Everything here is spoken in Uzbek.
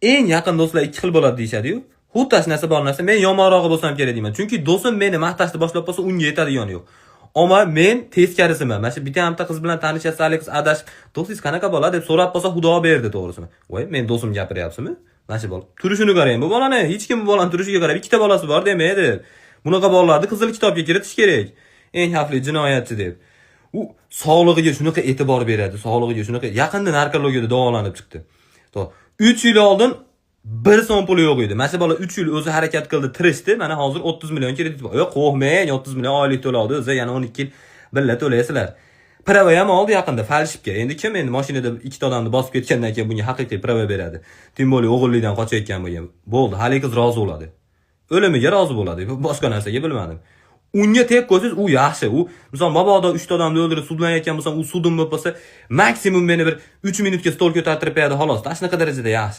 Eng yaqin do'stlar ikki xil bo'ladi deyishadi-yu. Xuddi shu narsa bor narsa. Men yomonrog'i bo'lsam kerak deyman. Chunki do'stim meni maqtashni boshlab qolsa, unga yetadigani yo'q. Ammo men teskarisiman. Mana shu bitta hamta qiz bilan tanishasiz, haligi qiz adashib, "Do'stingiz qanaqa bola?" deb so'rab qolsa, xudo berdi to'g'risini. Voy, men do'stim gapiryapsizmi? Mana shu bola. Turishini qarang, bu bolani hech kim bu bolani turishiga qarab ikkita bolasi bor demaydi. Bunaqa bolalarni qizil kitobga kiritish kerak. Eng xavfli jinoyatchi deb. U sog'lig'iga shunaqa e'tibor beradi, sog'lig'iga shunaqa. Yaqinda narkologiyada davolanib chiqdi. To 3 yil oldin 1 so'm puli yo'q edi. Mana shu bola 3 yil o'zi harakat qildi, tirishdi. Mana hozir 30 million kredit bor. Yo'q, qo'rqmang, 30 million oylik to'lovdi, o'zi yana 12 yil birga to'laysizlar. Права ham oldi yaqinda фальшивка. Endi kim endi mashinada ikkita odamni bosib ketgandan keyin bunga haqiqiy права beradi? Тем более o'g'irlikdan qochayotgan bo'lgan. Bo'ldi, haligi qiz rozi bo'ladi. O'limiga rozi bo'ladi. Boshqa narsaga bilmadim. Unga tek qo'ysangiz, u yaxshi. U misol mabodo 3 ta odamni o'ldirib sudlanayotgan bo'lsam, u sudim bo'lib qolsa, maksimum meni bir 3 minutga stol ko'tartirib beradi xolos. Shunaqa darajada yaxshi.